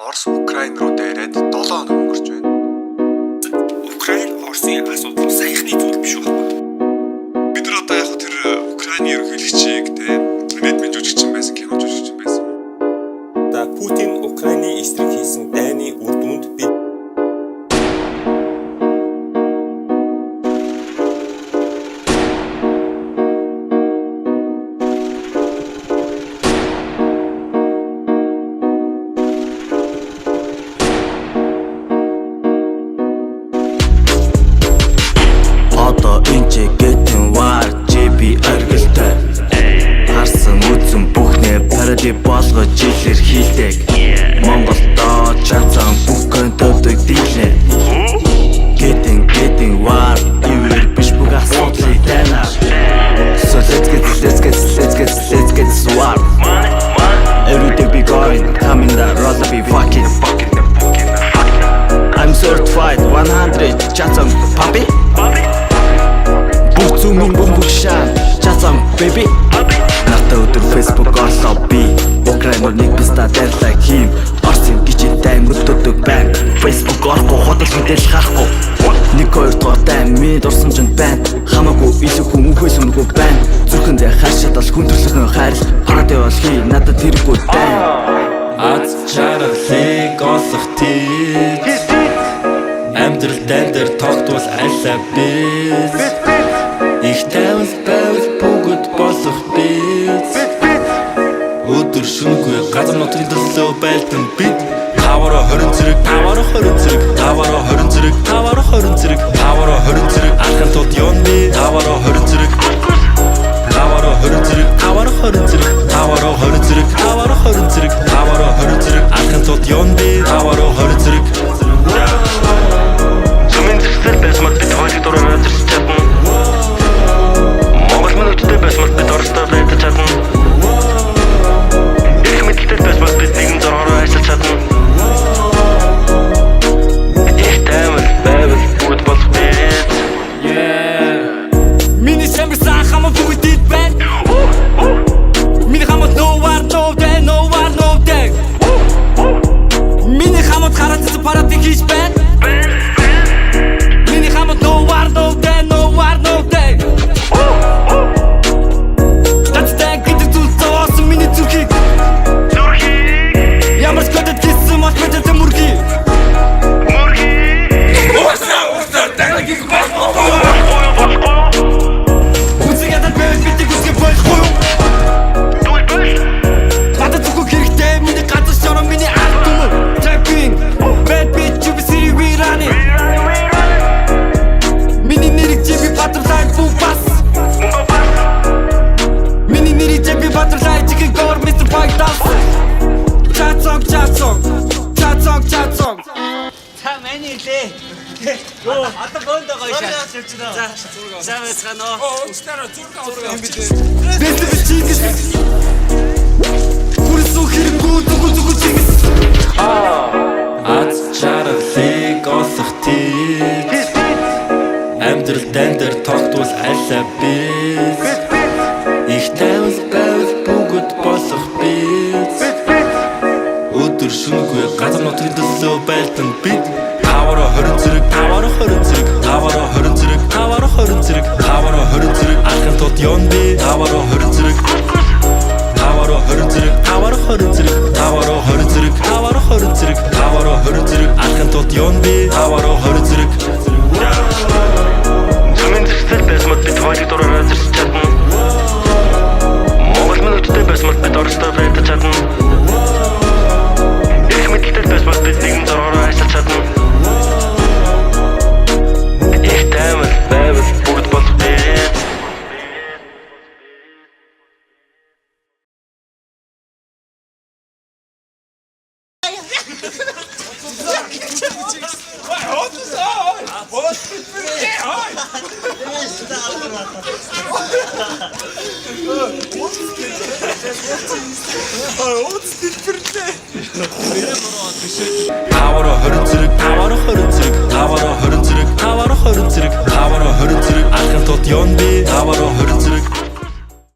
Орос Украин руу дайраад 7 хоног өнгөрч байна. Украин Оросын асуудал саяхны зүйл биш байхгүй. Бид нар одоо яг тэр Украины ерөнхийлөгчийг те нийтмийн жүжигчин байсан, кино жүжигчин байсан. За, Путин Украины эсрэг хийсэн дайны үр дүнд бид Одоо энэ чи getting war GB оргилтой. Харсан үзэн бүхнээ parody болгож илэрхийлдэг. Монголдоо чацсан бүх контентыг дийлнэ. Getting getting war ивэр биш, бүх асуудлыг дайнаа. So let's get, let's get, let's get, let's get war. Every day be going coming the roll be fucking. I'm certified 100 чацсан papi. Бүх зүмийн бөмбөг шаа чацсан baby. Нартай өдөр Facebook орлоо би. Украинаар нэг писта дайрлаа хийм. Орсын гिचээ дайн мөддөдөг байна. Facebook орохгүй, худал мэдээлэл харахгүй. Нэг хоёр дахь дайн миний дурсан ч байна. Хамаагүй илүү хүн үхээс үнэгүй байна. Зүрхэндээ хайршаадал хүн төрлөхөн хайрл. Паради бол хий, надад хэрэггүй дайн. Аз жаргалыг олох тийз. Амьдрал дан дээр тогтвол алиа биз. Их тайвал байвал бүгд болох биз. Өдөр шөнөгүй газар нутгийн төлөө байлдан бид. 5-аараа 20 зэрэг, 5-аараа 20 зэрэг, 5-аараа 20 зэрэг, 5-аараа 20 зэрэг, 5-аараа 20 зэрэг. Алхахын тулд явна би 5-аараа 20 зэрэг, 5-аараа 20 зэрэг, 5-аараа 20 зэрэг, 5-аараа 20 зэрэг, 5-аараа 20 зэрэг, 5-аараа 20 зэрэг. Алхахын тулд явна би 5-аараа 20 зэрэг. Сүмийн зэрсэл байсан бол бид хойлыг дураараа зэрсэж чадна. Монгол мөн хүчтэй байсан бол бид Оростой дайдаж чадна. Эрх мэдэлтэй байсан бол бид нэгэн зоргоороо ажиллаж чадна. Их таймал байвал бүгд болох биз. Миний шамбарсан хамаа бүгд ид байна. Миний хамаад no war, no day, no war, no day. Миний хамаад хараад party хийж байна. Миний хамаад no war, no day, no war, no day. Таттай гэдэг зүйл зовоосон миний зүрхийг. Ямар ч көдөд гисэн бол бид мөргий. Уусаа дайнаг хийх болохгүй. Үзэг ядад байвал бидний үсгэ болохгүй юу? Надад зөвхөн хэрэгтэй миний газар шороо, миний ард түмэн. Trapping bad bitch, you be city we run it. Миний нэрийг GB Butterfly бүү бас. Миний нэрийг GB Butterfly chicken gore Mr. White Dust. Чацог чацог чацог чацог. Та маний илээ. Одоо бөөнд байгаа юм шаа. За, за байцгаана уу. Бэлт би чингис. Хүрсэн хэрэггүй зүгү зүгү чингис. Аз жаргалыг олох тийз. Амьдрал дан дээр тогтвол алиа биз. Их тайвал байвал бүгд болох биз. Өдөр шөнөгүй газар нутгийн төлөө байлдан бид. 5-аараа 20 зэрэг, 5-аараа 20 зэрэг, 5-аараа 20 зэрэг, 5-аараа 20 зэрэг, 5-аараа 20 зэрэг. Алхахын тулд явна би 5-аараа 20 зэрэг, 5-аараа 20 зэрэг, 5-аараа 20 зэрэг, 5-аараа 20 зэрэг, 5-аараа 20 зэрэг, 5-аараа 20 зэрэг. Алхахын тулд явна би 5-аараа 20 зэрэг. Сүмийн зэрсэл байсан бол бид хойлыг дураараа зэрсэж чадна. Монгол мөн хүчтэй байсан бол бид Оростой дайдаж чадна. Эрх мэдэлтэй байсан бол бид нэгэн зоргоороо ажиллаж чадна. Их таймал байвал бүгд болох биз. 5-аараа 20 зэрэг, 5-аараа 20 зэрэг, 5-аараа 20 зэрэг, 5-аараа 20 зэрэг, 5-аараа 20 зэрэг. Алхахын тулд явна би 5-аараа 20 зэрэг.